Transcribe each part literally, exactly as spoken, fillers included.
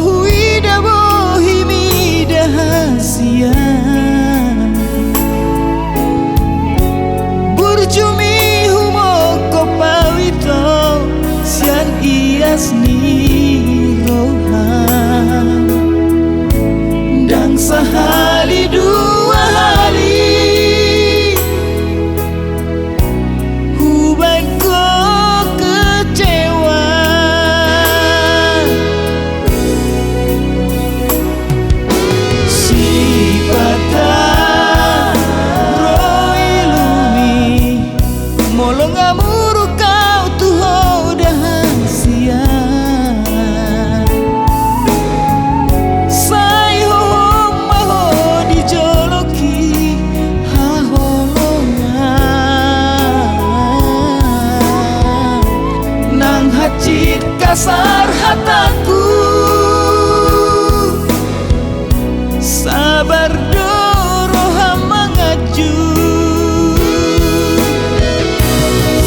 Huida bohim i da hasian, burjum i humongkop au ito sian ias ni roham. Ndang sahali dua hali hubaen ho kecewa. Sipata ro ilum i, molo nga muruk au tu ho da hasian. Sai hohom ma ho di jolo haholongan. Nang hansit kasar hatangku, sabar do roham manganju.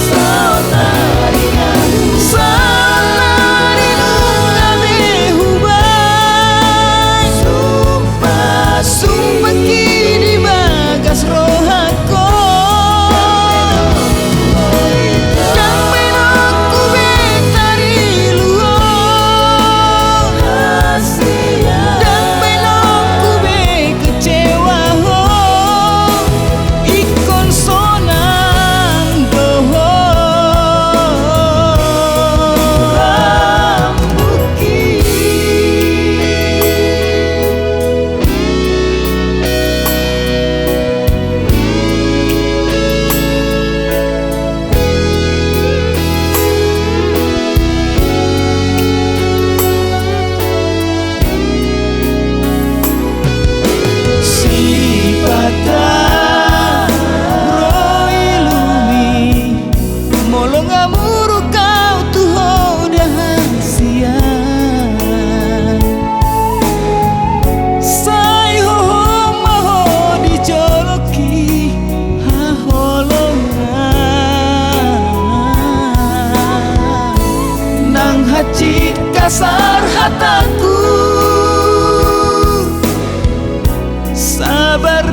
Saonari nunga be hubaen sumpah, sumpah i di bagas rohangku. Ndang baenonku be tarilu ho, ndang baenonku be kecewa ho. Ingkon sonang do ho lambungki. Sipata ro ilum i, molo nga muruk au tu ho da hasian. Sai hohom ma ho di jolo haholongan. Nang hansit kasar hatangku, sabar